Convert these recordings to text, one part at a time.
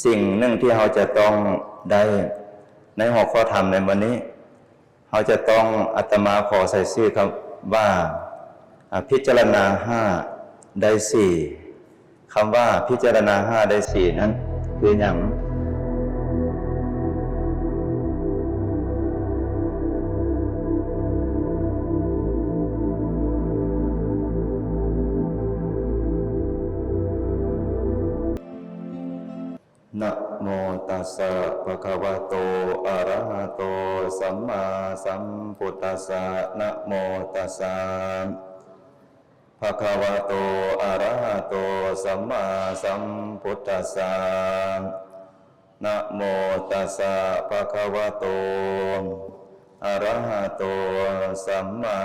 ສິ່งหนึ่งที่เราจะต้องได้ในหัวข้อธรรมในมื้อนี้ เราจะต้อง อาตมาขอใส่ชื่อคำว่า อ่า พิจารณาห้าได้สี่ คำว่าพิจารณาห้าได้สี่นั้นคือหยัง? นะโมตัสสะ ภะคะวะโต อะระหะโต สัมมาสัมพุทธัสสะ นะโมตัสสะ ภะคะวะโต อะระหะโต สัมมาสัมพุทธัสสะ นะโมตัสสะ ภะคะวะโต อะระหะโต สัมมา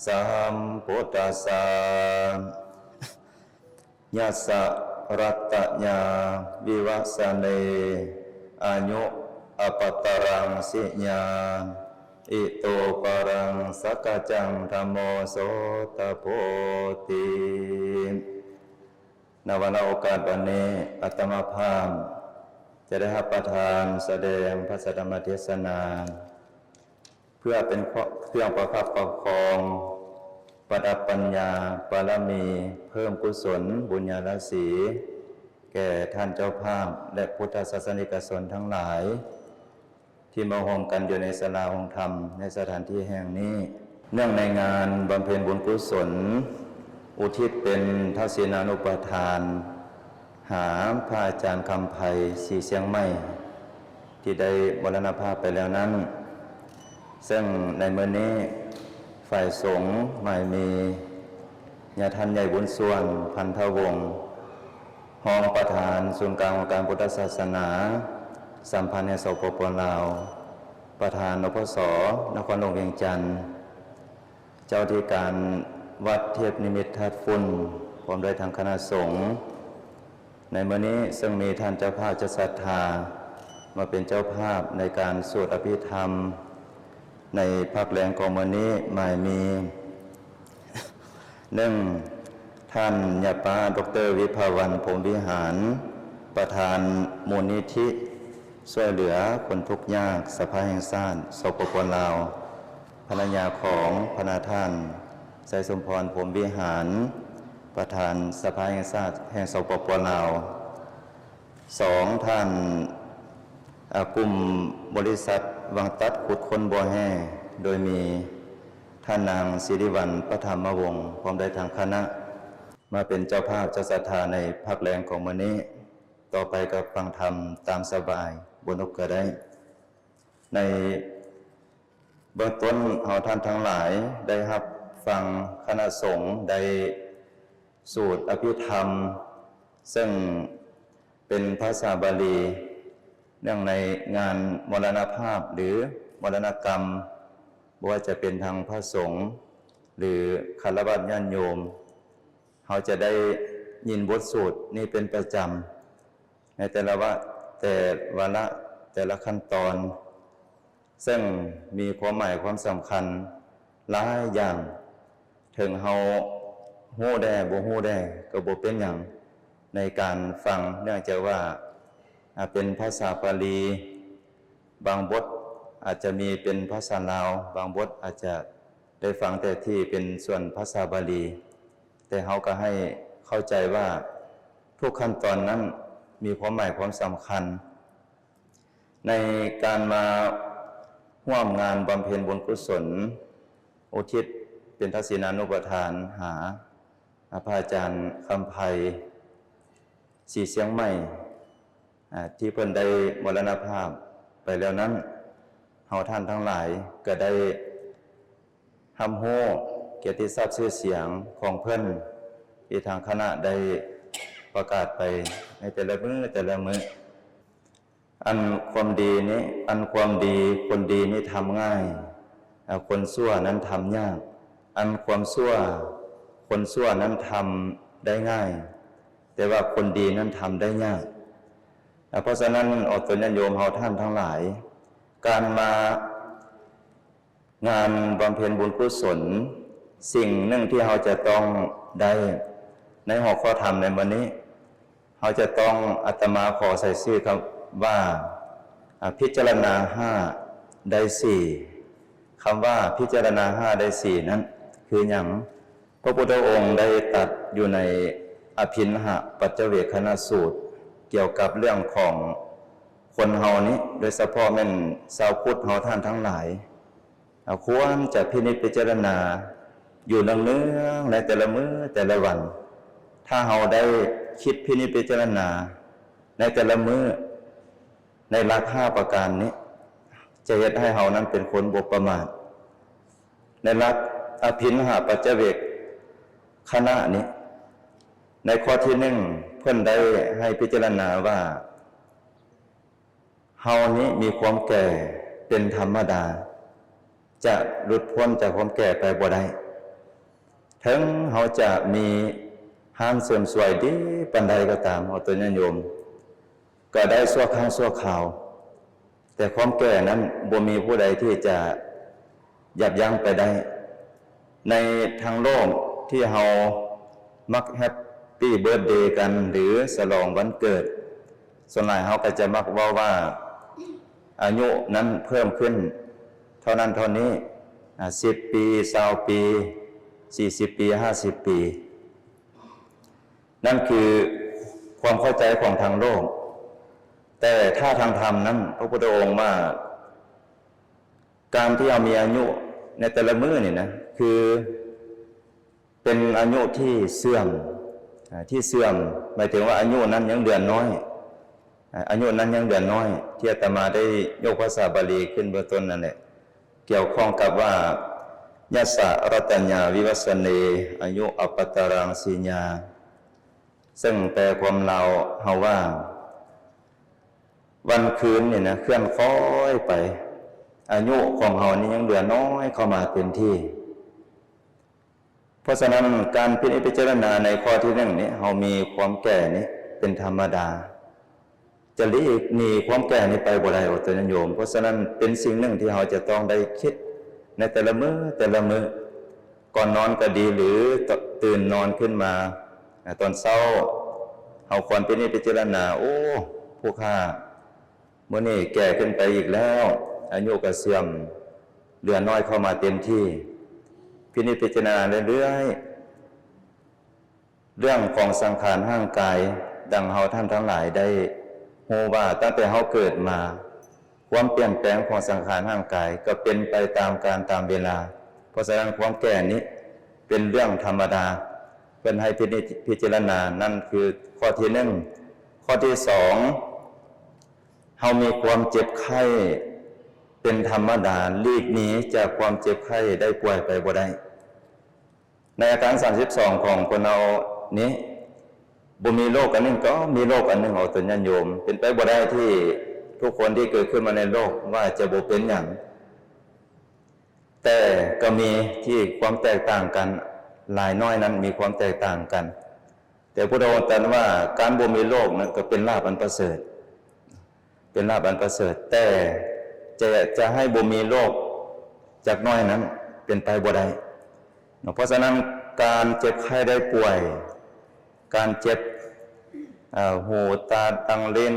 สัมพุทธัสสะ ยัสสะ รัตตะยา วิวัสสะเน อายุ อปัตตะรัง สิยา อิโต ปะรัง สักกัจจัง ธัมโม โสตะโพติ ณ วาระโอกาสบัดนี้ อาตมาภาพจะได้รับประทานแสดงพระสัทธรรมเทศนา เพื่อเป็นเครื่องประคับประคอง ประดับปัญญาบารมี เพิ่มกุศลบุญญาราศี แก่ท่านเจ้าภาพ และพุทธศาสนิกชนทั้งหลาย ที่มาร่วมกันอยู่ในศาลาโฮงธรรมในสถานที่แห่งนี้ เนื่องในงานบำเพ็ญบุญกุศล อุทิศเป็นทักษิณานุปทาน หาพระอาจารย์คำไพ ศรีเชียงใหม่ ที่ได้มรณภาพไปแล้วนั้น ซึ่งในมื้อนี้ฝ่ายสงฆ์หมายมีญาท่านใหญ่บุญส่วน พันธวงศ์ รองประธานศูนย์กลางองค์การพุทธศาสนาสัมพันธ์แห่ง สปป ลาว ประธาน นพส นครหลวงเวียงจันทน์ เจ้าที่การวัดเทพนิมิตรธาตุฝุ่น พร้อมด้วยทั้งคณะสงฆ์ ในมื้อนี้ซึ่งมีท่านเจ้าภาพเจ้าศรัทธามาเป็นเจ้าภาพในการสวดอภิธรรมในภาคแลงของมื้อนี้ หมายมี หนึ่ง ท่านญาป้า ดอกเตอร์ วิภาวัลย์ พรหมวิหาร ประธานมูลนิธิช่วยเหลือคนทุกข์ยากสภาแห่งชาติ สปป ลาว ภรรยาของพระนาท่าน ไชสมพร พรหมวิหาร ประธานสภาแห่งชาติแห่ง สปป ลาว สอง ท่าน อ่า กลุ่มบริษัทวังตัดขุดค้นบ่อแร่ โดยมีท่านนางสิริวัลย์ ปฐมวงศ์ พร้อมด้วยทางคณะ มาเป็นเจ้าภาพเจ้าศรัทธาในภาคแลงของมื้อนี้ ต่อไปก็ฟังธรรมตามสบาย บ่นกก็ได้ ในเบื้องต้นเฮาท่านทั้งหลายได้รับฟังคณะสงฆ์ได้สูตรอภิธรรม ซึ่งเป็นภาษาบาลี เนื่องในงานมรณภาพหรือมรณกรรม บ่ว่าจะเป็นทางพระสงฆ์หรือฆราวาสญาติโยม เฮาจะได้ยินบทสูตรนี้เป็นประจำ ในแต่ละวะ แต่วาระ แต่ละขั้นตอน ซึ่งมีความหมายความสำคัญหลายอย่าง ถึงเฮาฮู้แด่ บ่ฮู้แด่ ก็บ่เป็นหยัง ในการฟัง เนื่องจากว่า อ่า เป็นภาษาบาลี บางบทอาจจะมีเป็นภาษาลาว บางบทอาจจะได้ฟังแต่ที่เป็นส่วนภาษาบาลี แต่เฮาก็ให้เข้าใจว่าทุกขั้นตอนนั้นมีความหมายความสำคัญ ในการมาร่วมงานบำเพ็ญบุญกุศล อุทิศเป็นทักษิณานุปทานหา อ่า พระอาจารย์คำไพ ศรีเชียงใหม่ อ่า ที่เพิ่นได้มรณภาพไปแล้วนั้น เฮาท่านทั้งหลายก็ได้รับรู้เกียรติศัพท์ชื่อเสียงของเพิ่น ที่ทางคณะได้ประกาศไปในแต่ละมื้อ แต่ละมื้อ อันความดีนี้ อันความดี คนดีนี้ทำง่าย อ่า คนชั่วนั้นทำยาก อันความชั่ว คนชั่วนั้นทำได้ง่าย แต่ว่าคนดีนั้นทำได้ยาก อ่า เพราะฉะนั้น ออกตนญาติโยมเฮาท่านทั้งหลาย การมา งานบำเพ็ญบุญกุศล สิ่งหนึ่งที่เราจะต้องได้ในหัวข้อธรรมในมื้อนี้ ເຮົາຈະຕ້ອງ ອາດຕະມາຂໍໃສ່ຊື່ຄຳວ່າ ອາ ພິຈາລະນາຫ້າໄດ້ສີ່. ຄຳວ່າພິຈາລະນາຫ້າໄດ້ສີ່ນັ້ນຄືຫຍັງ? ພະພຸດທະອົງໄດ້ຕັດຢູ່ໃນອະພິນຫະປັດຈະເວກຂະນະສູດ ກ່ຽວກັບເລື່ອງຂອງຄົນເຮົານີ້ ໂດຍສະເພາະແມ່ນຊາວພຸດເຮົາທ່ານທັງຫຼາຍ ເຮົາຄວນຈະພິນິດພິຈາລະນາຢູ່ເນື່ອງໆໃນແຕ່ລະມື້ແຕ່ລະວັນ. ຖ້າເຮົາໄດ້ຄິດພິນິດພິຈາລະນາໃນແຕ່ລະມື້ ໃນຫຼັກຫ້າປະການນີ້ ຈະເຮັດໃຫ້ເຮົານັ້ນເປັນຄົນບໍ່ປະໝາດ. ໃນຫຼັກອະພິນຫະປັດຈະເວກຂະນະນີ້ ໃນຂໍ້ທີໜຶ່ງ ເພິ່ນໄດ້ໃຫ້ພິຈາລະນາວ່າ ເຮົານີ້ມີຄວາມແກ່ເປັນທຳມະດາ ຈະຫຼຸດພົ້ນຈາກຄວາມແກ່ໄປບໍ່ໄດ້. ເຖິງເຮົາຈະມີຮ້ານເສີມສວຍດີປານໃດກໍຕາມ ອອກຕົນຍາດໂຍມ ກໍໄດ້ຊົ່ວຄັ້ງຊົ່ວຄາວ, ແຕ່ຄວາມແກ່ນັ້ນບໍ່ມີຜູ້ໃດທີ່ຈະຢັບຢັ້ງໄປໄດ້. ໃນທາງໂລກທີ່ເຮົາມັກແຮັບປີ້ເບີດເດກັນ ຫຼື ສະຫຼອງວັນເກີດ, ສ່ວນຫຼາຍເຮົາກໍຈະມັກເວົ້າວ່າ ອາຍຸນັ້ນເພີ່ມຂຶ້ນເທົ່ານັ້ນເທົ່ານີ້, ອາ ສິບປີ, ຊາວປີ, ສີ່ສິບປີ, ຫ້າສິບປີ. ນັ້ນຄືຄວາມເຂົ້າໃຈຂອງທາງໂລກ. ແຕ່ຖ້າທາງທຳນັ້ນ ພະພຸດທະອົງວ່າ ການທີ່ເຮົາມີອາຍຸໃນແຕ່ລະມື້ນີ້ນະ ຄືເປັນອາຍຸທີ່ເສື່ອມ, ອາ ທີ່ເສື່ອມ ໝາຍເຖິງວ່າອາຍຸນັ້ນຍັງເຫຼືອນ້ອຍ, ອາ ອາຍຸນັ້ນຍັງເຫຼືອນ້ອຍ, ທີ່ອາດຕະມາໄດ້ຍົກພາສາບາລີຂຶ້ນເບື້ອງຕົ້ນນັ້ນແຫຼະ ກ່ຽວຂ້ອງກັບວ່າ ຍະສະລັດຕະຍາວິວັດສະເນ ອາຍຸອັບປະຕະລັງສີຍາ ເຊິ່ງແປຄວາມລາວເຮົາວ່າ ວັນຄືນນີ້ນະ ເຄື່ອນຄ້ອຍໄປ, ອາຍຸຂອງເຮົານີ້ຍັງເຫຼືອນ້ອຍເຂົ້າມາເຕັມທີ່. ເພາະສະນັ້ນ ການພິນິດພິຈາລະນາໃນຂໍ້ທີໜຶ່ງນີ້ ເຮົາມີຄວາມແກ່ນີ້ເປັນທຳມະດາ, ຈະຫຼີກໜີຄວາມແກ່ນີ້ໄປບໍ່ໄດ້ ອອກຕົນຍາດໂຍມ. ເພາະສະນັ້ນ ເປັນສິ່ງໜຶ່ງທີ່ເຮົາຈະຕ້ອງໄດ້ຄິດໃນແຕ່ລະມື້ແຕ່ລະມື້ ກ່ອນນອນກໍດີ ຫຼື ຕ- ຕື່ນນອນຂຶ້ນມາ ອາ ຕອນເຊົ້າ ເຮົາຄວນພິນິດພິຈາລະນາ, ໂອ້ ພວກຂ້າ ມື້ນີ້ແກ່ຂຶ້ນໄປອີກແລ້ວ, ອາຍຸກໍເສື່ອມ, ເຫຼືອນ້ອຍເຂົ້າມາເຕັມທີ່. ພິນິດພິຈາລະນາເລື້ອຍໆ ເລື່ອງຂອງສັງຂານຮ່າງກາຍ, ດັ່ງເຮົາທ່ານທັງຫຼາຍໄດ້ຮູ້ວ່າ ຕັ້ງແຕ່ເຮົາເກີດມາ, ຄວາມປ່ຽນແປງຂອງສັງຂານຮ່າງກາຍກໍເປັນໄປຕາມການຕາມເວລາ. ເພາະສະນັ້ນ ຄວາມແກ່ນີ້ເປັນເລື່ອງທຳມະດາ, ເພິ່ນໃຫ້ພິນິດ ພິຈາລະນາ. ນັ້ນຄືຂໍ້ທີໜຶ່ງ. ຂໍ້ທີສອງ, ເຮົາມີຄວາມເຈັບໄຂ້ເປັນທຳມະດາ, ຫຼີກໜີຈາກຄວາມເຈັບໄຂ້ໄດ້ປ່ວຍໄປບໍ່ໄດ້. ໃນອາການສາມສິບສອງຂອງຄົນເຮົານີ້ ບໍ່ມີໂລກອັນໜຶ່ງກໍມີໂລກອັນໜຶ່ງ ອອກຕົນຍາດໂຍມ. ເປັນໄປບໍ່ໄດ້ທີ່ທຸກຄົນທີ່ເກີດຂຶ້ນມາໃນໂລກວ່າຈະບໍ່ເປັນຫຍັງ, ແຕ່ກໍມີທີ່ຄວາມແຕກຕ່າງກັນ, ຫຼາຍໜ້ອຍນັ້ນມີຄວາມແຕກຕ່າງກັນ. ແຕ່ພຸດທະອົງຕັດວ່າ ການບໍ່ມີໂລກນັ້ນກໍເປັນລາບອັນປະເສີດ, ເປັນລາບອັນປະເສີດ, ແຕ່ຈະ ຈະໃຫ້ບໍ່ມີໂລກຈັກໜ້ອຍນັ້ນເປັນໄປບໍ່ໄດ້ເນາະ. ເພາະສະນັ້ນ ການເຈັບໄຂ້ໄດ້ປ່ວຍ, ການເຈັບ ເອີ ຫູ ຕາ ດັງ ເລນ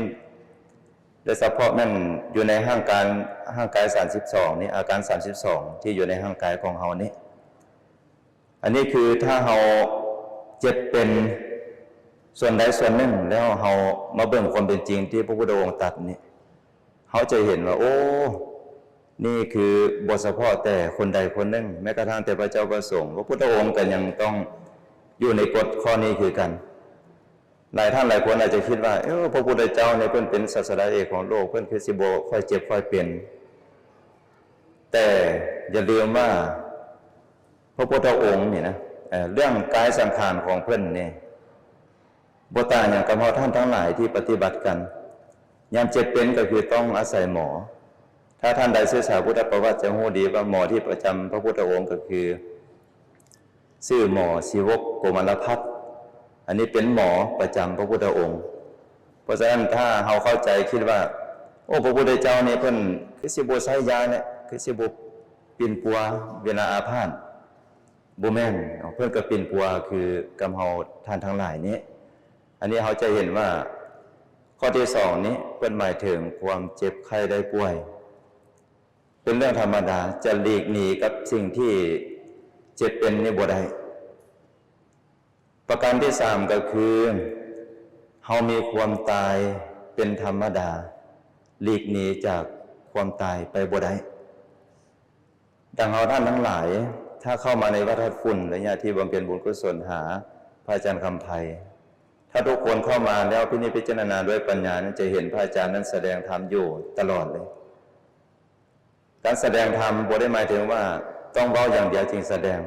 ໂດຍສະເພາະແມ່ນຢູ່ໃນຮ່າງກາຍ ຮ່າງກາຍສາມສິບສອງນີ້, ອາການສາມສິບສອງທີ່ຢູ່ໃນຮ່າງກາຍຂອງເຮົານີ້ ອັນນີ້ຄືຖ້າເຮົາເຈັບເປັນສ່ວນໃດສ່ວນໜຶ່ງ ແລ້ວເຮົາມາເບິ່ງຄວາມເປັນຈິງທີ່ພະພຸດທະອົງຕັດນີ້ ເຮົາຈະເຫັນວ່າ ໂອ້ ນີ້ຄືບໍ່ສະເພາະແຕ່ຄົນໃດຄົນໜຶ່ງ, ແມ້ກະທັ່ງແຕ່ພະເຈົ້າພະສົງ, ພະພຸດທະອົງກໍຍັງຕ້ອງຢູ່ໃນກົດຂໍ້ນີ້ຄືກັນ. ຫຼາຍທ່ານຫຼາຍຄົນອາດຈະຄິດວ່າ ເອີ ພະພຸດທະເຈົ້ານີ້ເພິ່ນເປັນສາດສະດາເອກຂອງໂລກ, ເພິ່ນຄືຊິບໍ່ຄ່ອຍເຈັບຄ່ອຍເປັນ. ແຕ່ຢ່າລືມວ່າ ພະພຸດທະອົງນີ້ນະ ເອີ ເລື່ອງກາຍສັງຂານຂອງເພິ່ນນີ້ ບໍ່ຕ່າງຫຍັງກັບເຮົາທ່ານທັງຫຼາຍທີ່ປະຕິບັດກັນ. ຍາມເຈັບເປັນກໍຄືຕ້ອງອາໄສໝໍ. ຖ້າທ່ານໃດສຶກສາພຸດທະປະຫວັດຈະຮູ້ດີວ່າ ໝໍທີ່ປະຈຳພະພຸດທະອົງກໍຄື ຊື່ໝໍສີວົກໂກມາລະພັດ, ອັນນີ້ເປັນໝໍປະຈຳພະພຸດທະອົງ. ເພາະສະນັ້ນ ຖ້າເຮົາເຂົ້າໃຈຄິດວ່າ ໂອ້ ພະພຸດທະເຈົ້ານີ້ເພິ່ນຄືຊິບໍ່ໃຊ້ຢາແຫຼະ, ຄືຊິບໍ່ປິ່ນປົວເວລາອາພາດ, ບໍ່ແມ່ນ, ເພິ່ນກໍປິ່ນປົວຄືກັບເຮົາທ່ານທັງຫຼາຍນີ້. ອັນນີ້ເຮົາຈະເຫັນວ່າ ຂໍ້ທີສອງນີ້ເພິ່ນໝາຍເຖິງຄວາມເຈັບໄຂ້ໄດ້ປ່ວຍ ເປັນເລື່ອງທຳມະດາ ຈະຫຼີກໜີກັບສິ່ງທີ່ເຈັບເປັນນີ້ບໍ່ໄດ້. ປະການທີສາມກໍຄື ເຮົາມີຄວາມຕາຍເປັນທຳມະດາ ຫຼີກໜີຈາກຄວາມຕາຍໄປບໍ່ໄດ້. ດັ່ງເຮົາທ່ານທັງຫຼາຍ ຖ້າເຂົ້າມາໃນວັດທາດຝຸ່ນ ໄລຍະທີ່ບຳເພັນບຸນກຸສົນຫາພະອາຈານຄຳໄພ ຖ້າທຸກຄົນເຂົ້າມາແລ້ວພິນິດພິຈາລະນາດ້ວຍປັນຍານັ້ນ ຈະເຫັນພະອາຈານນັ້ນສະແດງທຳຢູ່ຕະຫຼອດເລີຍ. ການສະແດງທຳບໍ່ໄດ້ໝາຍເຖິງວ່າຕ້ອງເວົ້າຢ່າງດຽວຈຶ່ງສະແດງ,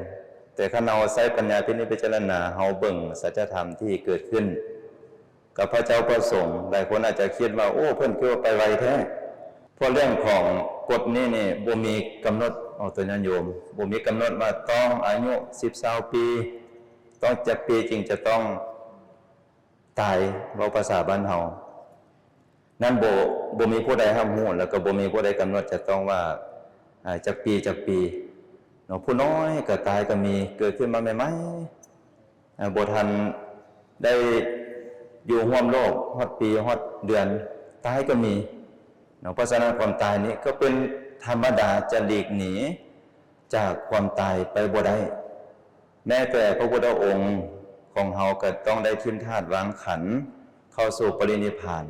ແຕ່ຄັນເຮົາໃຊ້ປັນຍາພິນິດພິຈາລະນາ ເຮົາເບິ່ງສັດຈະທຳທີ່ເກີດຂຶ້ນ ກັບພະເຈົ້າພະສົງ, ຫຼາຍຄົນອາດຈະຄິດວ່າ ໂອ້ ເພິ່ນຄືວ່າໄປໄວແທ້. ເພາະເລື່ອງຂອງກົດນີ້ນີ້ບໍ່ມີກຳນົດ ອອກຕົນຍາດໂຍມ, ບໍ່ມີກຳນົດວ່າຕ້ອງອາຍຸສິບ ຊາວປີ, ຕ້ອງຈັກປີຈຶ່ງຈະຕ້ອງຕາຍ, ເວົ້າພາສາບ້ານເຮົາ. ນັ້ນບໍ່ ບໍ່ມີຜູ້ໃດຮັບຮູ້ ແລ້ວກໍບໍ່ມີຜູ້ໃດກຳນົດຈະຕ້ອງວ່າ ອາ ຈັກປີ ຈັກປີເນາະ. ຜູ້ນ້ອຍກໍຕາຍກໍມີ, ເກີດຂຶ້ນມາໃໝ່ໆ ອາ ບໍ່ທັນໄດ້ຢູ່ຮ່ວມໂລກຮອດປີຮອດເດືອນ ຕາຍກໍມີເນາະ. ເພາະສະນັ້ນຄວາມຕາຍນີ້ກໍເປັນທຳມະດາ ຈະຫຼີກໜີຈາກຄວາມຕາຍໄປບໍ່ໄດ້. ແມ້ແຕ່ພະພຸດທະອົງຂອງເຮົາກໍຕ້ອງໄດ້ຖິ້ມທາດວາງຂັນເຂົ້າສູ່ປະລິນິບພານ.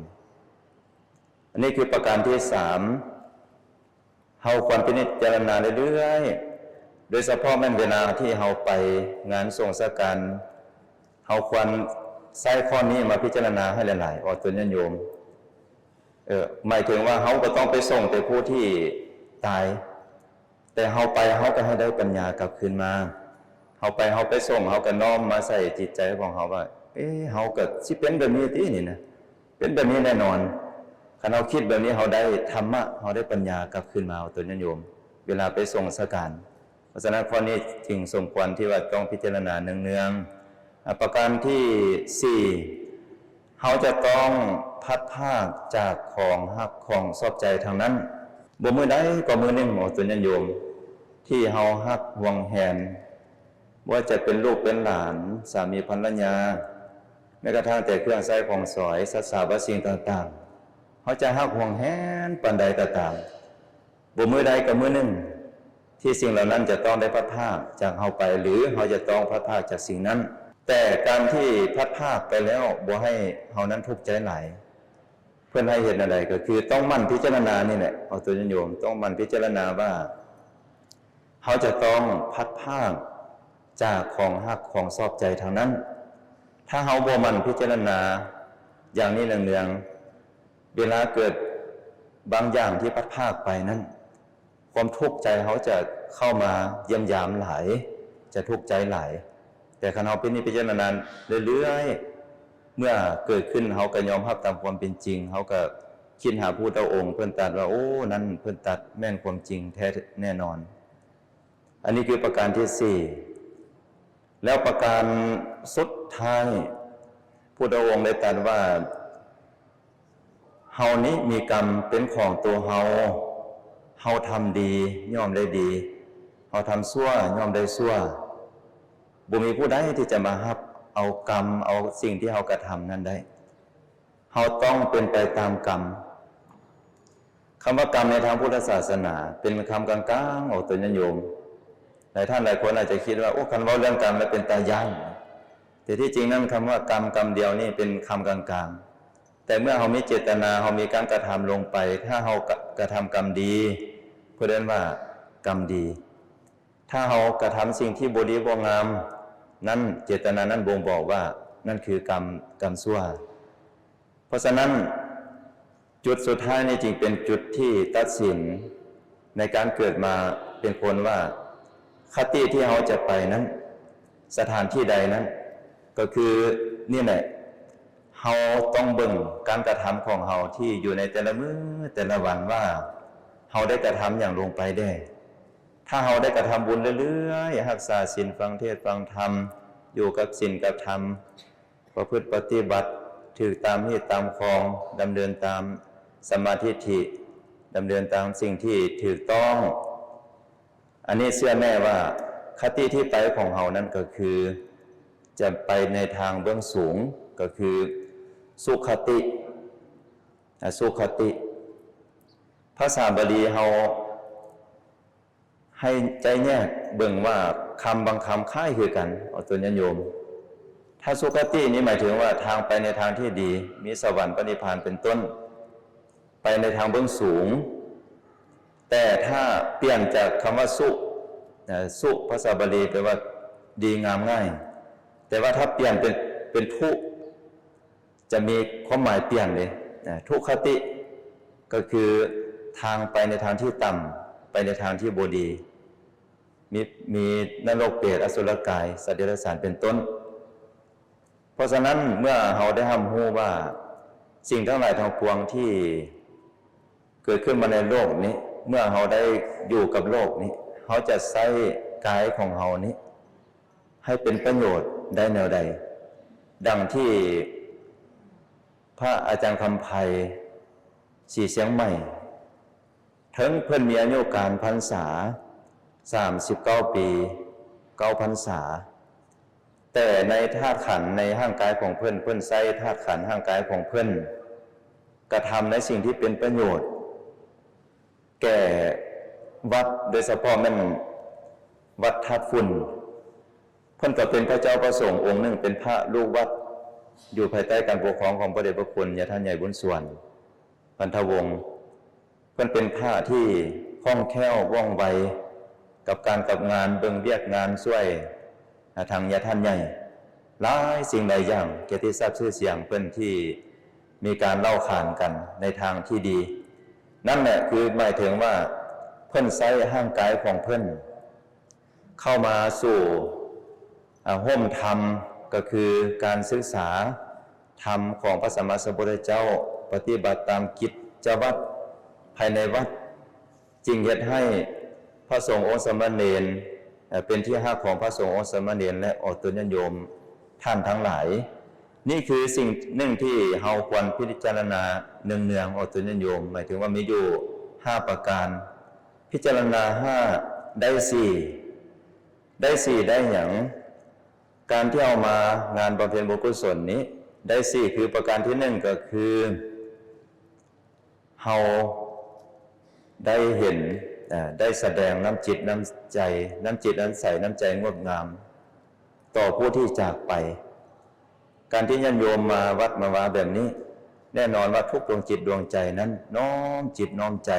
ອັນນີ້ຄືປະການທີສາມ ເຮົາຄວນພິຈາລະນາເລື້ອຍໆ ໂດຍສະເພາະແມ່ນເວລາທີ່ເຮົາໄປງານສົ່ງສະການ ເຮົາຄວນໃຊ້ຂໍ້ນີ້ມາພິຈາລະນາໃຫ້ຫຼາຍໆ ອອກຕົນຍາດໂຍມ. ເອີ ໝາຍເຖິງວ່າເຮົາກໍຕ້ອງໄປສົ່ງແຕ່ຜູ້ທີ່ຕາຍ ແຕ່ເຮົາໄປເຮົາກໍໃຫ້ໄດ້ປັນຍາກັບຄືນມາ. ເຮົາໄປ ເຮົາໄປສົ່ງ ເຮົາກໍນ້ອມມາໃສ່ຈິດໃຈຂອງເຮົາວ່າ ເອ ເຮົາກໍຊິເປັນແບບນີ້ຕິນີ້ນະ, ເປັນແບບນີ້ແນ່ນອນ. ຄັນເຮົາຄິດແບບນີ້ ເຮົາໄດ້ທຳມະ ເຮົາໄດ້ປັນຍາກັບຄືນມາ ຕົນຍາດໂຍມ ເວລາໄປສົ່ງສະການ. ເພາະສະນັ້ນ ຂໍ້ນີ້ຈຶ່ງສົມຄວນທີ່ວ່າຕ້ອງພິຈາລະນາເນື່ອງໆ. ອາ ປະການທີສີ່ ເຮົາຈະຕ້ອງພັດພາກຈາກຂອງຮັກຂອງຊອບໃຈທັງນັ້ນ. ບໍ່ມື້ໃດກໍມື້ໜຶ່ງ ໂອ ຕົນຍາດໂຍມ ທີ່ເຮົາຮັກຫວງແຫນ ບໍ່ວ່າຈະເປັນລູກເປັນຫຼານ, ສາມີພັນລະຍາ, ແມ້ກະທັ່ງແຕ່ເຄື່ອງໃຊ້ຂອງສອຍ, ສັດສາວະສິ່ງຕ່າງໆ, ເຮົາຈະຮັກຫວງແຫນປານໃດກໍຕາມ, ບໍ່ມື້ໃດກໍມື້ໜຶ່ງ ທີ່ສິ່ງເຫຼົ່ານັ້ນຈະຕ້ອງໄດ້ພັດພາກຈາກເຮົາໄປ ຫຼື ເຮົາຈະຕ້ອງພັດພາກຈາກສິ່ງນັ້ນ. ແຕ່ການທີ່ພັດພາກໄປແລ້ວບໍ່ໃຫ້ເຮົານັ້ນທຸກໃຈຫຼາຍ, ເພິ່ນໃຫ້ເຮັດແນວໃດ? ກໍຄືຕ້ອງໝັ່ນພິຈາລະນານີ້ແຫຼະ ອອກຕົນຍາດໂຍມ, ຕ້ອງໝັ່ນພິຈາລະນາວ່າ ເຮົາຈະຕ້ອງພັດພາກຈາກຂອງຮັກຂອງຊອບໃຈທັງນັ້ນ. ຖ້າເຮົາບໍ່ໝັ່ນພິຈາລະນາຢ່າງນີ້ເນືອງໆ, ເວລາເກີດບາງຢ່າງທີ່ພັດພາກໄປນັ້ນ, ຄວາມທຸກໃຈເຮົາຈະເຂົ້າມາຢ້ຽມຢາມຫຼາຍ, ຈະທຸກໃຈຫຼາຍ. ແຕ່ຄັນເຮົາພິນິດພິຈາລະນາເລື້ອຍໆ, ເມື່ອເກີດຂຶ້ນເຮົາກໍຍອມຮັບຕາມຄວາມເປັນຈິງ, ເຮົາກໍຄິດຫາພຸດທະອົງ, ເພິ່ນຕັດວ່າ ໂອ້ ນັ້ນເພິ່ນຕັດແມ່ນຄວາມຈິງແທ້ແນ່ນອນ. ອັນນີ້ຄືປະການທີສີ່. ແລ້ວປະການສຸດທ້າຍ ພຸດທະອົງໄດ້ຕັດວ່າ ເຮົານີ້ມີກຳເປັນຂອງຕົວເຮົາ, ເຮົາທຳດີຍ່ອມໄດ້ດີ, ເຮົາທຳຊົ່ວຍ່ອມໄດ້ຊົ່ວ. ບໍ່ມີຜູ້ໃດທີ່ຈະມາຮັບເອົາກຳ ເອົາສິ່ງທີ່ເຮົາກະທຳນັ້ນໄດ້. ເຮົາຕ້ອງເປັນໄປຕາມກຳ. ຄຳວ່າກຳໃນທາງພຸດທະສາສະໜາເປັນຄຳກາງໆ ອອກຕົນຍາດໂຍມ. ຫຼາຍທ່ານຫຼາຍຄົນອາດຈະຄິດວ່າ ໂອ້ ຄັນເວົ້າເລື່ອງກຳແລ້ວເປັນຕາຢ້ານ. ແຕ່ທີ່ຈິງນັ້ນ ຄຳວ່າກຳ ກຳດຽວນີ້ເປັນຄຳກາງໆ. ແຕ່ເມື່ອເຮົາມີເຈດຕະນາ, ເຮົາມີການກະທຳລົງໄປ, ຖ້າເຮົາກະ ກະທຳກຳດີ, ເພິ່ນເອີ້ນວ່າກຳດີ. ຖ້າເຮົາກະທຳສິ່ງທີ່ບໍ່ດີບໍ່ງາມ, ນັ້ນ ເຈດຕະນານັ້ນບົ່ງບອກວ່າ ນັ້ນຄືກຳ ກຳຊົ່ວ. ເພາະສະນັ້ນ ຈຸດສຸດທ້າຍນີ້ຈຶ່ງເປັນຈຸດທີ່ຕັດສິນໃນການເກີດມາເປັນຄົນວ່າ ຄະຕິທີ່ເຮົາຈະໄປນັ້ນ, ສະຖານທີ່ໃດນັ້ນ, ກໍຄືນີ້ແຫຼະ, ເຮົາຕ້ອງເບິ່ງການກະທຳຂອງເຮົາທີ່ຢູ່ໃນແຕ່ລະມື້ແຕ່ລະວັນວ່າ ເຮົາໄດ້ກະທຳຫຍັງລົງໄປແດ່. ຖ້າເຮົາໄດ້ກະທຳບຸນເລື້ອຍໆ, ຮັກສາສິນ, ຟັງເທດຟັງທຳ, ຢູ່ກັບສິນກັບທຳ, ປະພຶດປະຕິບັດຖືກຕາມຮີດຕາມຄອງ, ດຳເນີນຕາມສຳມາທິດຖິ, ດຳເນີນຕາມສິ່ງທີ່ຖືກຕ້ອງ, ອັນນີ້ເຊື່ອແນ່ວ່າຄະຕິທີ່ໄປຂອງເຮົານັ້ນກໍຄືຈະໄປໃນທາງເບື້ອງສູງ, ກ ກໍຄືສຸຄະຕິ ອາ ສຸຄະຕິ. ພາສາບາລີເຮົາໃຫ້ຈະແຍກເບິ່ງວ່າຄຳບາງຄຳຄ້າຍຄືກັນ ອອກຕົນຍາດໂຍມ. ຖ້າສຸຄະຕິນີ້ໝາຍເຖິງວ່າທາງໄປໃນທາງທີ່ດີ ມີສະຫວັນ ພະນິບພານເປັນຕົ້ນ ໄປໃນທາງເບື້ອງສູງ. ແຕ່ຖ້າປ່ຽນຈາກຄຳວ່າສຸ ນະ ສຸ ພາສາບາລີແປວ່າດີ ງາມ ງ່າຍ, ແຕ່ວ່າຖ້າປ່ຽນເປັນ ເປັນທຸ ຈະມີຄວາມໝາຍປ່ຽນເດ້. ນະ ທຸຄະຕິ ກໍຄືທາງໄປໃນທາງທີ່ຕ່ຳ ໄປໃນທາງທີ່ບໍ່ດີ ມີ ມີນະລົກ ເປດ ອະສຸລະກາຍ ສັດເດຍລະສານເປັນຕົ້ນ. ເພາະສະນັ້ນ ເມື່ອເຮົາໄດ້ຮັບຮູ້ວ່າສິ່ງທັງຫຼາຍທັງປວງທີ່ເກີດຂຶ້ນມາໃນໂລກນີ້ ເມື່ອເຮົາໄດ້ຢູ່ກັບໂລກນີ້ ເຮົາຈະໃຊ້ກາຍຂອງເຮົານີ້ໃຫ້ເປັນປະໂຫຍດໄດ້ແນວໃດ? ດັ່ງທີ່ພະອາຈານຄຳໄພ ສີຊຽງໃໝ່ ເຖິງເພິ່ນມີອາຍຸການພັນສາສາມສິບເກົ້າປີ ເກົ້າພັນສາ, ແຕ່ໃນທາດຂັນໃນຮ່າງກາຍຂອງເພິ່ນ ເພິ່ນໃຊ້ທາດຂັນຮ່າງກາຍຂອງເພິ່ນ ກະທຳໃນສິ່ງທີ່ເປັນປະໂຫຍດແກ່ວັດ, ໂດຍສະເພາະແມ່ນວັດທາດຝຸ່ນ. ເພິ່ນກໍເປັນພະເຈົ້າພະສົງອົງໜຶ່ງ ເປັນພະລູກວັດ ຢູ່ພາຍໃຕ້ການປົກຄອງຂອງພະເດດພະຄຸນຍາທ່ານໃຫຍ່ບຸນສວນ ພັນທະວົງ. ເພິ່ນເປັນພະທີ່ຄ່ອງແຄ້ວວ່ອງໄວກັບການກັບງານ ເບິ່ງວຽກງານຊ່ວຍ ອາ ທາງຍາທ່ານໃຫຍ່ ຫຼາຍສິ່ງຫຼາຍຢ່າງ. ກຽດຕິສັກຊື່ສຽງເພິ່ນທີ່ມີການເລົ່າຂານກັນໃນທາງທີ່ດີ ນັ້ນແຫຼະ ຄືໝາຍເຖິງວ່າເພິ່ນໃຊ້ຮ່າງກາຍຂອງເພິ່ນ ເຂົ້າມາສູ່ ອາ ຮົ່ມທຳ ກໍຄືການສຶກສາທຳຂອງພະສຳມາສຳພຸດທະເຈົ້າ, ປະຕິບັດຕາມກິດຈະວັດພາຍໃນວັດ, ຈຶ່ງເຮັດໃຫ້ພະສົງອົງສາມະເນນ ເປັນທີ່ຮັກຂອງພະສົງອົງສາມະເນນ ແລະ ອອກຕົນຍາດໂຍມທ່ານທັງຫຼາຍ. ນີ້ຄືສິ່ງໜຶ່ງທີ່ເຮົາຄວນພິຈາລະນາເນືອງໆ ອອກຕົນຍາດໂຍມ, ໝາຍເຖິງວ່າມີຢູ່ຫ້າປະການ. ພິຈາລະນາຫ້າ ໄດ້ສີ່ ໄດ້ສີ່ ໄດ້ຫຍັງ? ການທີ່ເຮົາມາງານບຳເພັນບຸນກຸສົນນີ້ ໄດ້ສີ່ ຄືປະການທີໜຶ່ງ ກໍຄືເຮົາໄດ້ເຫັນ ເອີ ໄດ້ສະແດງນ້ຳຈິດນ້ຳໃຈ ນ້ຳຈິດອັນໃສ ນ້ຳໃຈງົດງາມຕໍ່ຜູ້ທີ່ຈາກໄປ. ການທີ່ຍາດໂຍມມາວັດມາວາແບບນີ້ ແນ່ນອນວ່າທຸກດວງຈິດດວງໃຈນັ້ນນ້ອມຈິດນ້ອມໃຈ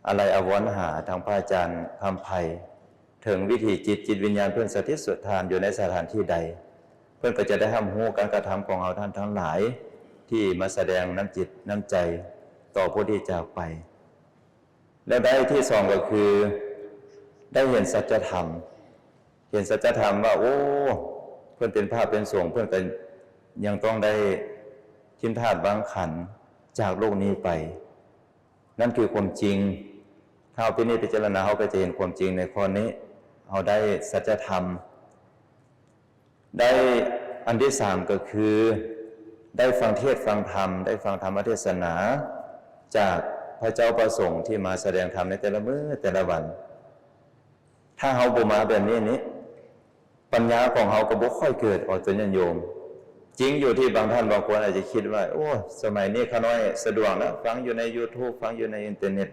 ອາໄລອາວອນຫາທາງພະອາຈານຄຳໄພ ເຖິງວິຖີຈິດ, ຈິດວິນຍານເພິ່ນສະຖິດສະຖານຢູ່ໃນສະຖານທີ່ໃດ, ເພິ່ນກໍຈະໄດ້ຮັບຮູ້ການກະທຳຂອງເຮົາທ່ານທັງຫຼາຍ ທີ່ມາສະແດງນ້ຳຈິດນ້ຳໃຈຕໍ່ຜູ້ທີ່ຈາກໄປ. ແລ້ວໄດ້ທີສອງກໍຄື ໄດ້ເຫັນສັດຈະທຳ, ເຫັນສັດຈະທຳວ່າ ໂອ້ ເພິ່ນເປັນພະເປັນສົງ ເພິ່ນກໍຍັງຕ້ອງໄດ້ຖິ້ມທາດວາງຂັນຈາກໂລກນີ້ໄປ. ນັ້ນຄືຄວາມຈິງ. ຖ້າເຮົາພິນິດພິຈາລະນາ ເຮົາກໍຈະເຫັນຄວາມຈິງໃນຂໍ້ນີ້. ເຮົາໄດ້ສັດຈະທຳ. ໄດ້ອັນທີສາມກໍຄື ໄດ້ຟັງເທດຟັງທຳ, ໄດ້ຟັງທຳມະເທດສະໜາຈາກພະເຈົ້າພະສົງທີ່ມາສະແດງທຳໃນແຕ່ລະມື້ແຕ່ລະວັນ. ຖ້າເຮົາບໍ່ມາແບບນີ້ນີ້ ປັນຍາຂອງເຮົາກໍບໍ່ຄ່ອຍເກີດ ອອກຕົນຍາດໂຍມ. ຈິງຢູ່ທີ່ບາງທ່ານບາງຄົນອາດຈະຄິດວ່າ ໂອ້ ສະໄໝນີ້ຂ້ານ້ອຍສະດວກນະ ຟັງຢູ່ໃນຢູທູບ ຟັງຢູ່ໃນອິນເຕີເນັດ,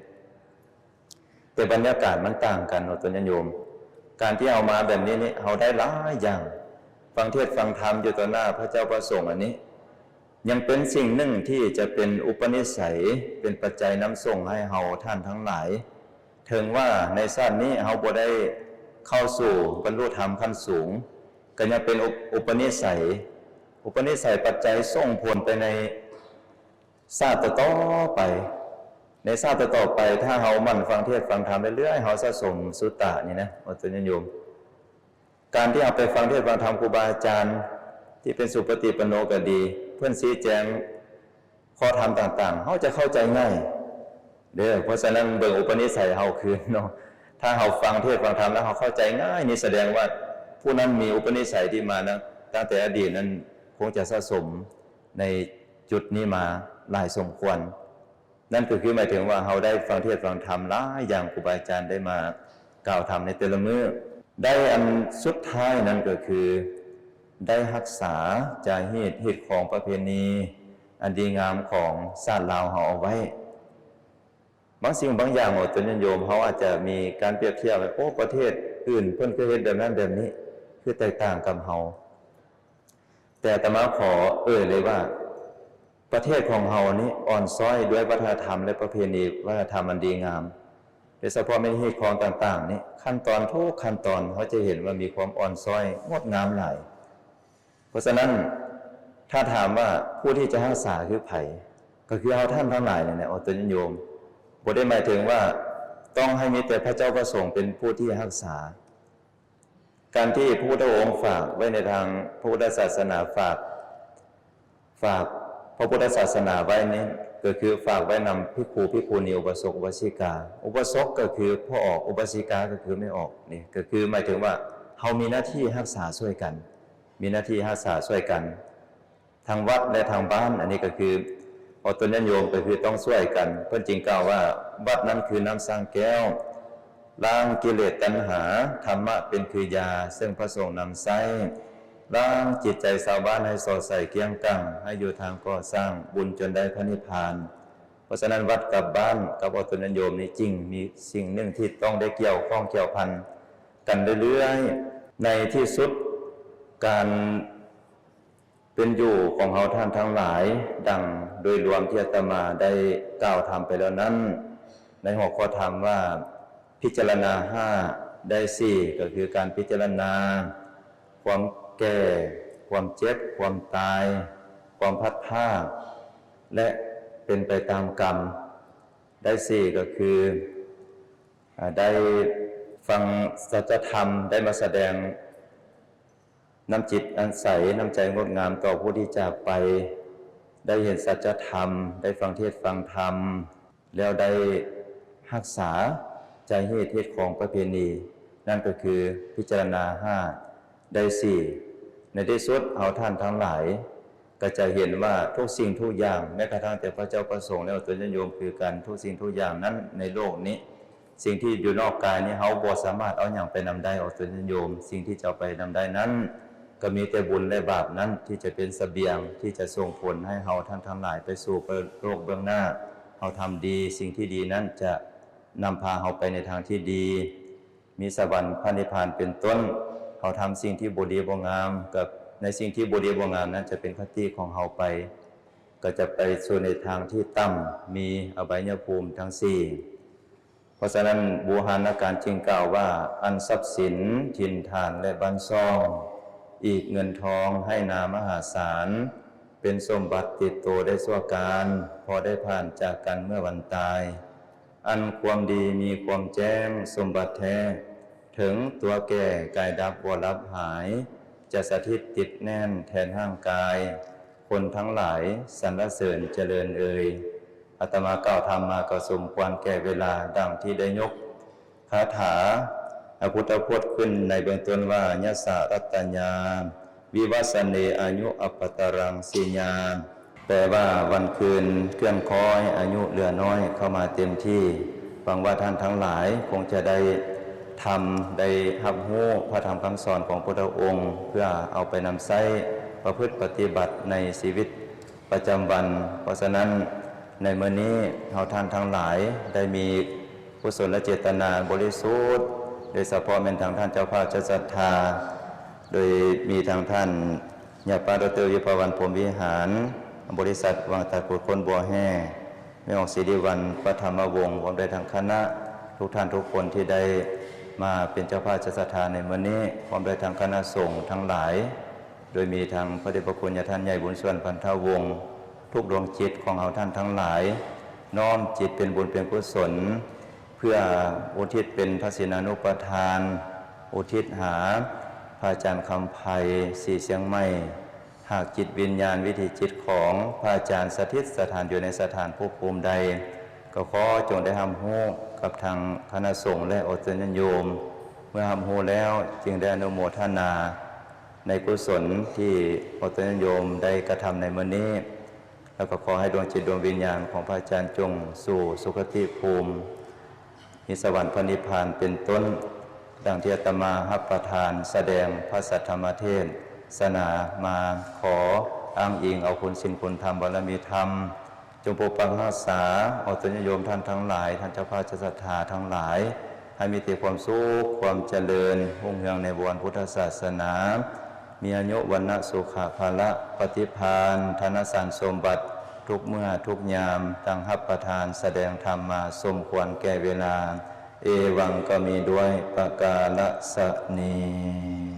ແຕ່ບັນຍາກາດມັນຕ່າງກັນ ອອກຕົນຍາດໂຍມ. ການທີ່ເຮົາມາແບບນີ້ນີ້ ເຮົາໄດ້ຫຼາຍຢ່າງ, ຟັງເທດຟັງທຳຢູ່ຕໍ່ໜ້າພະເຈົ້າພະສົງ ອັນນີ້ ຍັງເປັນສິ່ງໜຶ່ງທີ່ຈະເປັນອຸປະນິໄສ ເປັນປັດໄຈນຳສົ່ງໃຫ້ເຮົາທ່ານທັງຫຼາຍ, ເຖິງວ່າໃນຊາດນີ້ເຮົາບໍ່ໄດ້ເຂົ້າສູ່ບັນລຸທຳຂັ້ນສູງ, ກໍຍັງເປັນອຸປະນິໄສ, ອຸປະນິໄສປັດໄຈສົ່ງຜົນໄປໃນຊາດຕໍ່ໆໄປ, ໃນຊາດຕໍ່ໆໄປ ຖ້າເຮົາໝັ່ນຟັງເທດຟັງທຳເລື້ອຍໆ ເຮົາສະສົມສຸຕະນີ້ນະ ອອກຕົນຍາດໂຍມ. ການທີ່ເຮົາໄປຟັງເທດຟັງທຳຄູບາອາຈານທີ່ເປັນສຸປະຕິປັນໂນກໍດີ, ເພິ່ນຊີ້ແຈງຂໍ້ທຳຕ່າງໆ ເຮົາຈະເຂົ້າໃຈງ່າຍເດີ້. ເພາະສະນັ້ນເບິ່ງອຸປະນິໄສເຮົາຄືນເນາະ, ຖ້າເຮົາຟັງເທດຟັງທຳແລ້ວເຮົາເຂົ້າໃຈງ່າຍ ນີ້ສະແດງວ່າຜູ້ນັ້ນມີອຸປະນິໄສທີ່ມານະ ຕັ້ງແຕ່ອະດີດນັ້ນ ຄົງຈະສະສົມໃນຈຸດນີ້ມາຫຼາຍສົມຄວນ. ນັ້ນກໍຄືໝາຍເຖິງວ່າເຮົາໄດ້ຟັງເທດຟັງທຳຫຼາຍຢ່າງ ຄູບາອາຈານໄດ້ມາກ່າວທຳໃນແຕ່ລະມື້. ໄດ້ອັນສຸດທ້າຍນັ້ນກໍຄື ໄດ້ຮັກສາຈາຮີດຮີດຄອງປະເພນີອັນດີງາມຂອງຊາດລາວເຮົາເອົາໄວ້. ບາງສິ່ງບາງຢ່າງ ໂອຕົນຍາດໂຍມ ເຮົາອາດຈະມີການປຽບທຽບວ່າ ໂອ້ ປະເທດອື່ນເພິ່ນຄືເຮັດແບບນັ້ນແບບນີ້ ຄືແຕກຕ່າງກັບເຮົາ. ແຕ່ອາດຕະມາຂໍເອີ່ຍເລີຍວ່າ ປະເທດຂອງເຮົານີ້ອ່ອນຊ້ອຍດ້ວຍວັດທະນະທຳ ແລະ ປະເພນີວັດທະນະທຳອັນດີງາມ, ໂດຍສະເພາະແມ່ນຮີດຄອງຕ່າງໆນີ້ ຂັ້ນຕອນທຸກຂັ້ນຕອນ ເຮົາຈະເຫັນວ່າມີຄວາມອ່ອນຊ້ອຍງົດງາມຫຼາຍ. ເພາະສະນັ້ນ ຖ້າຖາມວ່າຜູ້ທີ່ຈະຮັກສາຄືໃຜ? ກໍຄືເຮົາທ່ານທັງຫຼາຍນີ້ແຫຼະ ໂອຕົນຍາດໂຍມ. ບໍ່ໄດ້ໝາຍເຖິງວ່າຕ້ອງໃຫ້ມີແຕ່ພະເຈົ້າພະສົງເປັນຜູ້ທີ່ຮັກສາ. ການທີ່ພະພຸດທະອົງຝາກໄວ້ໃນທາງພະພຸດທະສາສະໜາ ຝາກ ຝາກພະພຸດທະສາສະໜາໄວ້ນີ້ ກໍຄືຝາກໄວ້ນຳພິກຂຸ ພິກຂຸນີ ອຸບາສົກ ອຸບາສິກາ. ອຸບາສົກກໍຄືພໍ່ອອກ ອຸບາສິກາກໍຄືແມ່ອອກ. ນີ້ກໍຄືໝາຍເຖິງວ່າເຮົາມີໜ້າທີ່ຮັກສາຊ່ວຍກັນ, ມີໜ້າທີ່ຮັກສາຊ່ວຍກັນ ທັງວັດ ແລະ ທັງບ້ານ. ອັນນີ້ກໍຄື ໂອຕົນຍາດໂຍມ ກໍຄືຕ້ອງຊ່ວຍກັນ. ເພິ່ນຈຶ່ງກ່າວວ່າ ວັດນັ້ນຄືນ້ຳສ້າງແກ້ວ ລ້າງກິເລດຕັນຫາ, ທຳມະເປັນຄືຢາ ເຊິ່ງພະສົງນຳໃຊ້, ລ້າງຈິດໃຈຊາວບ້ານໃຫ້ສອດໃສກ້ຽງກັງ, ໃຫ້ຢູ່ທາງກໍ່ສ້າງບຸນຈົນໄດ້ພະນິບພານ. ເພາະສະນັ້ນ ວັດກັບບ້ານກັບໂອຕົນຍາດໂຍມນີ້ ຈຶ່ງມີສິ່ງໜຶ່ງທີ່ຕ້ອງໄດ້ກ່ຽວຂ້ອງກ່ຽວພັນກັນເລື້ອຍໆ. ໃນທີ່ສຸດ ການ ເປັນຢູ່ຂອງເຮົາທ່ານທັງຫຼາຍ ດັ່ງໂດຍລວມທີ່ອາດຕະມາໄດ້ກ່າວທຳໄປແລ້ວນັ້ນ ໃນຫົວຂໍ້ທຳວ່າ ພິຈາລະນາຫ້າ ໄດ້ສີ່ ກໍຄືການພິຈາລະນາຄວາມແກ່, ຄວາມເຈັບ, ຄວາມຕາຍ, ຄວາມພັດພາກ ແລະ ເປັນໄປຕາມກຳ ໄດ້ສີ່ ກໍຄື ອາ ໄດ້ຟັງສັດຈະທຳ, ໄດ້ມາສະແດງ ນ້ຳຈິດອັນໃສ, ນ້ຳໃຈງົດງາມຕໍ່ຜູ້ທີ່ຈາກໄປ, ໄດ້ເຫັນສັດຈະທຳ, ໄດ້ຟັງເທດຟັງທຳ, ແລ້ວໄດ້ຮັກສາຈາຮີດຮີດຄອງປະເພນີ, ນັ້ນກໍຄືພິຈາລະນາຫ້າ ໄດ້ສີ່. ໃນທີ່ສຸດ ເຮົາທ່ານທັງຫຼາຍ ກໍຈະເຫັນວ່າທຸກສິ່ງທຸກຢ່າງ, ແມ້ກະທັ່ງແຕ່ພະເຈົ້າພະສົງ ແລະ ອອກຕົນຍາດໂຍມຄືກັນ, ທຸກສິ່ງທຸກຢ່າງນັ້ນໃນໂລກນີ້, ສິ່ງທີ່ຢູ່ນອກກາຍນີ້ ເຮົາບໍ່ສາມາດເອົາຫຍັງໄປນຳໄດ້ ອອກຕົນຍາດໂຍມ. ສິ່ງທີ່ຈະເອົາໄປນຳໄດ້ນັ້ນ ກໍມີແຕ່ບຸນ ແລະ ບາບນັ້ນ ທີ່ຈະເປັນສະບຽງ ທີ່ຈະສົ່ງຜົນໃຫ້ເຮົາທ່ານທັງຫຼາຍໄປສູ່ໂລກເບື້ອງໜ້າ. ເຮົາທຳດີ, ສິ່ງທີ່ດີນັ້ນຈະນຳພາເຮົາໄປໃນທາງທີ່ດີ. ມີສະຫວັນພະນິບພານເປັນຕົ້ນ. ເຮົາທຳສິ່ງທີ່ບໍ່ດີບໍ່ງາມ, ກັບໃນສິ່ງທີ່ບໍ່ດີບໍ່ງາມນັ້ນຈະເປັນຄະຕິຂອງເຮົາໄປ, ກໍຈະໄປສູ່ໃນທາງທີ່ຕ່ຳ, ມີອະບາຍຍະພູມທັງສີ່. ເພາະສະນັ້ນ ບູຮານນະການຈຶ່ງກ່າວວ່າ ອັນຊັບສິນ, ຖິ່ນຖານ ແລະ ບ້ານຊ່ອງ, ອີກເງິນທອງ, ໄຮ່ນາມະຫາສານ, ເປັນສົມບັດຕິດໂຕໄດ້ຊົ່ວການ, ພໍໄດ້ຜ່ານຈາກກັນເມື່ອວັນຕາຍ. ອັນຄວາມດີມີຄວາມແຈ້ງ ສົມບັດແທ້ ເຖິງຕົວແກ່ກາຍດັບບໍ່ຫຼັບຫາຍ ຈະສະຖິດຕິດແໜ້ນແທນຮ່າງກາຍ ຄົນທັງຫຼາຍສັນລະເສີນຈະເລີນເອີຍ. ອາດຕະມາກ່າວທຳມາກໍສົມຄວນແກ່ເວລາ ດັ່ງທີ່ໄດ້ຍົກຄາຖາອະພຸດທະພົດຂຶ້ນໃນເບື້ອງຕົ້ນວ່າ ຍະສະລັດຕະຍາ ວິວັດສະເນ ອາຍຸອັບປະຕະລັງສີຍາ. ແປວ່າ ວັນຄືນເຄື່ອນຄ້ອຍ ອາຍຸເຫຼືອນ້ອຍເຂົ້າມາເຕັມທີ່. ຫວັງວ່າທ່ານທັງຫຼາຍຄົງຈະໄດ້ທຳ ໄດ້ຮັບຮູ້ພະທຳຄຳສອນຂອງພຸດທະອົງ ເພື່ອເອົາໄປນຳໃຊ້ປະພຶດປະຕິບັດໃນຊີວິດປະຈຳວັນ. ເພາະສະນັ້ນ ໃນມື້ນີ້ເຮົາທ່ານທັງຫຼາຍໄດ້ມີ ກຸສົນລະເຈດຕະນາບໍລິສຸດ, ໂດຍສະເພາະແມ່ນທາງທ່ານເຈົ້າພາບເຈົ້າສັດທາ, ໂດຍມີທາງທ່ານຍາປ້າ ດອກເຕີ ວິພາວັນ ພົມວິຫານ, ບໍລິສັດວັງຕາກຸດ ຄົນບົວແຮ່, ແມ່ອອກ ສິລິວັນ ປະຖະມະວົງ, ພ້ອມດ້ວຍທັງຄະນະ ທຸກທ່ານທຸກຄົນທີ່ໄດ້ມາເປັນເຈົ້າພາບເຈົ້າສັດທາໃນມື້ນີ້, ພ້ອມດ້ວຍທັງຄະນະສົງທັງຫຼາຍ, ໂດຍມີທັງພະເດດພະຄຸນຍາທ່ານໃຫຍ່ບຸນສ່ວນ ພັນທະວົງ, ທຸກດວງຈິດຂອງເຮົາທ່ານທັງຫຼາຍ ນ້ອມຈິດເປັນບຸນເປັນກຸສົນ ເພື່ອອຸທິດເປັນພະສີນານຸປະທານ ອຸທິດຫາພະອາຈານຄຳໄພ ສີຊຽງໃໝ່. ຫາກຈິດວິນຍານ ວິຖີຈິດຂອງພະອາຈານສະຖິດສະຖານຢູ່ໃນສະຖານພົບພູມໃດ, ກໍຂໍຈົ່ງໄດ້ຮັບຮູ້ກັບທາງຄະນະສົງ ແລະ ອອກຕົນຍາດໂຍມ. ເມື່ອຮັບຮູ້ແລ້ວ ຈຶ່ງໄດ້ອະນຸໂມທະນາໃນກຸສົນທີ່ອອກຕົນຍາດໂຍມໄດ້ກະທຳໃນມື້ນີ້. ແລ້ວກໍຂໍໃຫ້ດວງຈິດດວງວິນຍານຂອງພະອາຈານ ຈົ່ງສູ່ສຸຄະຕິພູມ, ມີສະຫວັນພະນິບພານເປັນຕົ້ນ, ດັ່ງທີ່ອາດຕະມາຮັບປະທານສະແດງພະສັດທຳມະເທດ ສະໜາມາ ຂໍອ້າງອີງເອົາຄຸນສິນຄຸນທຳ ບາລະມີທຳ ຈົ່ງປົກປັກຮັກສາອອກຕົນຍາດໂຍມທ່ານທັງຫຼາຍ, ທ່ານເຈົ້າພາບເຈົ້າສັດທາທັງຫຼາຍ, ໃຫ້ມີແຕ່ຄວາມສຸກຄວາມຈະເລີນຮຸ່ງເຮືອງໃນບົວນພຸດທະສາສະໜາ, ມີອາຍຸວັນນະສຸຂະພະລະປະຕິພານ ທະນະສານສົມບັດ ທຸກເມື່ອທຸກຍາມ ດັ່ງຮັບປະທານສະແດງທຳມາສົມຄວນແກ່ເວລາ. ເອວັງກໍມີດ້ວຍປະກາລະສະນີ.